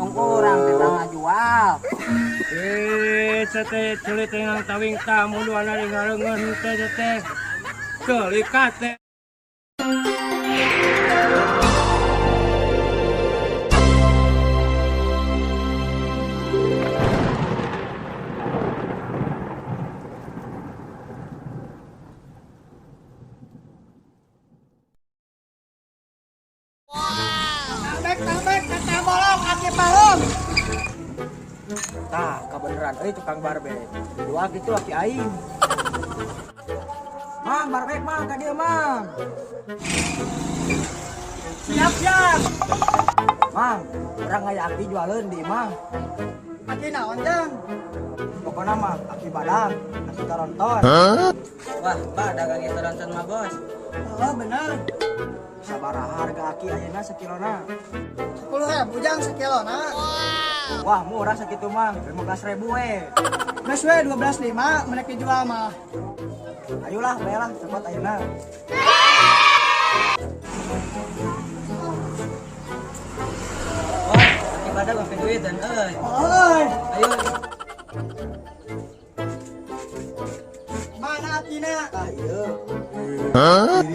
Nung urang kita ngajual. Sete ceuli teh nang tawing tamu dua nari ngareungeun teh teh. Keuli kate. Tambek, kata bolong, aki palung. Tah, kebeneran euy tukang barbek. Dua gitu aki aing. Mang, barbek mang ka dieu mang. Siap, siap. Mang, urang aya aki jualeun di imah. Aki naon jang? Pokona mah aki badak, aki toronton. Wah, Pak, dagang toronton mah, Bos. Oh, bener. Sabaraha harga aki ayeuna sakilona? 10.000 jang sakilona. Wow. Wah, murah sakitu mah, 15.000 we. Geus we 12.5 mereka jual mah. Ayolah, bayalah cepet ayeuna. Wah, aki badak make duit dan euy. Euy. Ayo. Mana akina? Ah, ieu. Hah?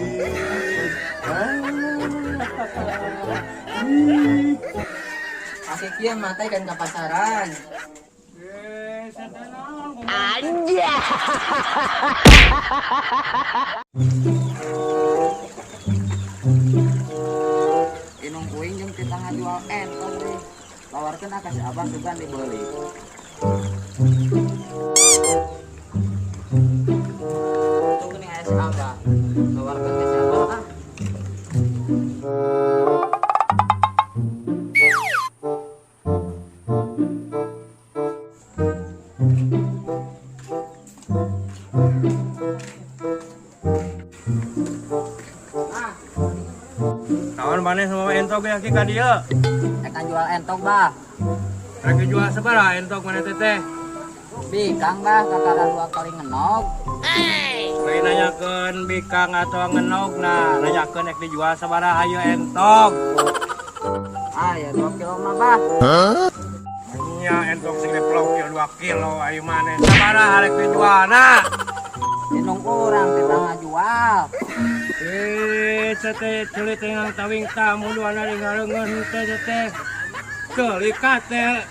Aki kieu mah teh kan ka pasaran. Anjay. Inung kuing jeung kita ngajual entog deh. Tawarkeun ah ka si Abah sugan dibeli. Tuh geuning aya si Abah. Tawarkeun ka si Abah ah. Naon maneh sama entog ya ki ka dieu? Rek jual entog bah. Rek jual sabaraha entog maneh teteh? Bikang bah, kakara 2 kali ngenog. Lain nanyakeun bikang atau ngenog nah, nanyakeun rek dijual sabaraha ieu entog. Ah, ya 2 kilo mah bah. Hah? Nya entog sing diplok ieu 2 kilo ayo maneh sabaraha rek dijualna? Inung urang kita ngajual. Sete ceuli teh nang tawing tamu dua nari ngareungeun teh teh. Keuli kate.